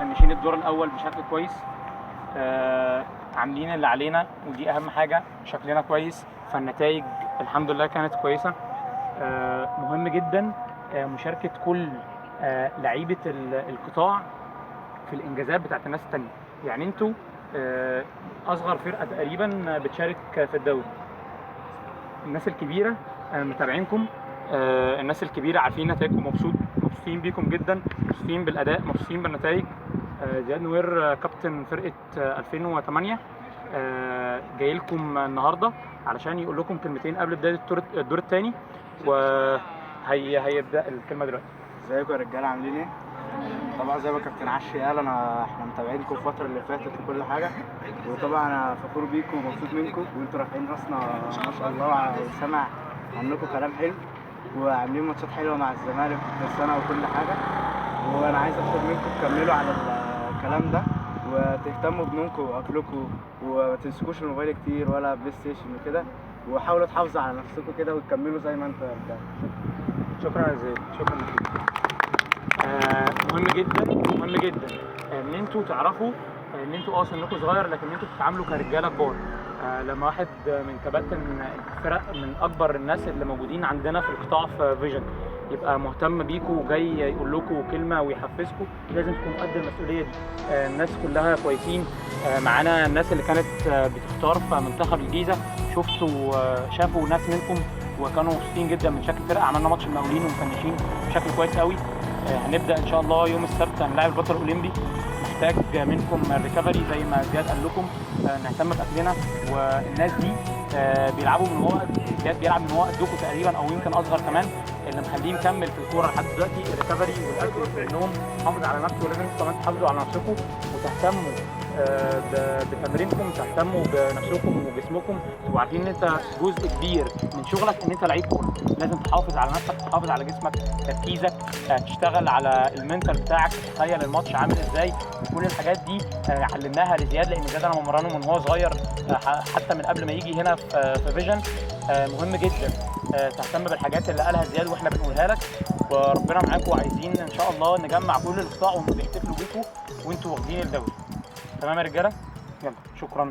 مفنشين الدور الاول بشكل كويس، عاملين اللي علينا ودي اهم حاجه، شكلنا كويس، فالنتائج الحمد لله كانت كويسة. مهم جدا مشاركة كل لعيبة القطاع في الانجازات بتاعت الناس التانية. يعني انتوا اصغر فرقه تقريبا بتشارك في الدوري. الناس الكبيرة متابعينكم، الناس الكبيرة عارفين نتائجكم، مبسوطين بيكم جدا، مبسوطين بالاداء، مبسوطين بالنتائج. زياد نوير، كابتن فرقه 2008، جاي لكم النهارده علشان يقول لكم كلمتين قبل بداية الدور الثاني، وهي هيبدا الكلمة دلوقتي. ازيكم يا رجاله، عاملين ايه؟ طبعا زي ما كابتن عشري قال، احنا متابعينكم الفترة اللي فاتت وكل حاجة، وطبعا انا فخور بيكم ومبسوط منكم، وانتوا رافعين راسنا ما شاء الله، وسامع عنكم كلام حلو، وعاملين ماتشات حلوة مع الزمالك والترسانه وكل حاجة. وانا عايز اطلب منكم تكملوا على الكلام ده، وتهتموا بنومكم واكلكم، وما تمسكوش الموبايل كتير ولا بلاي ستيشن وكده، وحاولوا تحافظوا على نفسكم كده وتكملوا زي ما انتوا يا رجاله. شكرا يا زياد، شكرا. مهم جدا، مهم جدا ان انتوا تعرفوا ان انتوا سنكم صغير، لكن انتوا بتتعاملوا كرجاله كبار. لما واحد من كباتن الفرق، من اكبر الناس اللي موجودين عندنا في القطاع في فيجن، يبقى مهتم بيكم وجاي يقول لكم كلمة ويحفزكم، لازم تكونوا قد المسؤولية دي. الناس كلها كويسين، معانا الناس اللي كانت بتختار في منتخب الجيزة، شافوا ناس منكم وكانوا مبسوطين جدا من شكل الفرقة. عملنا ماتش المقاولين ومفنشين بشكل كويس قوي. هنبدا ان شاء الله يوم السبت هنلاعب البطل الاولمبي. محتاج منكم ال recovery زي ما زياد قال لكم، نهتم باكلنا. والناس دي بيلعبوا من هو زياد بيلعب من هو قدكم تقريبا او يمكن اصغر كمان، اللي مخليه مكمل في الكورة لحد دلوقتي ال recovery والاكل والنوم. حافظ على نفسه، ولازم انتوا كمان تحافظوا على نفسكم وتهتموا بتمرينكم، تهتموا بنفسكم وجسمكم، تبقوا عارفين ان انت جزء كبير من شغلك ان انت لعيب كورة، لازم تحافظ على نفسك، تحافظ على جسمك، تركيزك، تشتغل على ال mental بتاعك، تتخيل الماتش عامل ازاي. وكل الحاجات دي علمناها لزياد، لان زياد انا بمرنه من هو صغير، حتى من قبل ما يجي هنا في فيجن. مهم جدا تهتم بالحاجات اللي قالها زياد واحنا بنقولها لك، وربنا معاكم. وعايزين ان شاء الله نجمع كل القطاع وهم بيحتفلوا بيكم وانتوا واخدين الدوري. تمام يا رجاله؟ يلا شكرا.